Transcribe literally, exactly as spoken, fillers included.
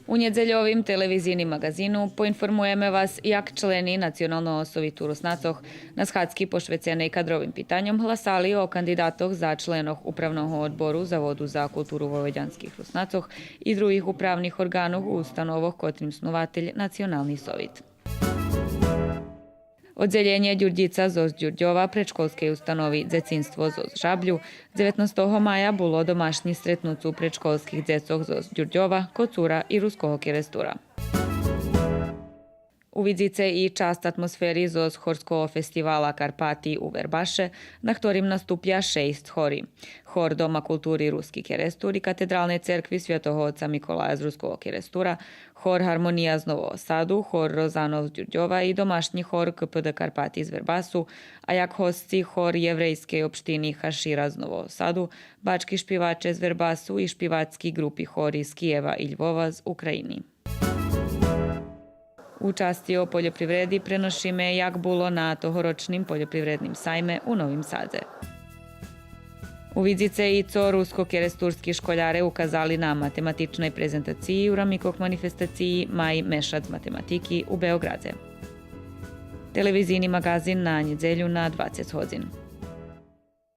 У нєдзельовим телевизийним маґазину поинформуєме вас як члени Националного совиту Руснацох на схадзки пошвеценей кадровим питаньом гласали о кандидатох за членох Управного одбору Заводу за културу войводянских Руснацох и других управних орґанох у установох котрим снуватель Национални совит. Оддзелєнє Дюрдїца зоз Дюрдьова Предшколскей установи Дзецинство зоз Жаблю дзеветнастого мая було домашнї стретнуцу предшколских дзецох зоз Дюрдьова, Коцура и Руского Керестура. Увидзице и часц атмосфери зоз хорского фестивала Карпати у Вербаше, на хторим наступя шейсц хори. Хор Дома култури Руски Керестур и Катедралней церкви Святого оца Миколая з Руского Керестура, хор Гармония з Нового Саду, хор Розанов з Дюрдьова и домашнї хор К П Д Карпати з Вербасу, а як госци хор Єврейскей општини Хашира з Нового Саду, бачки шпиваче з Вербасу и шпивацки ґрупи хори з Києва и Львова з України. У часци о польопривреди преношиме як було на тогорочним польопривредним сайме у Новим Садзе. Увидзице и цо рускокерестурски школяре указали на математичней презентациї у рамикох манифестациї Май мешац математики у Беоґрадзе. Телевизийни маґазин на нєдзелю на двацец годзин.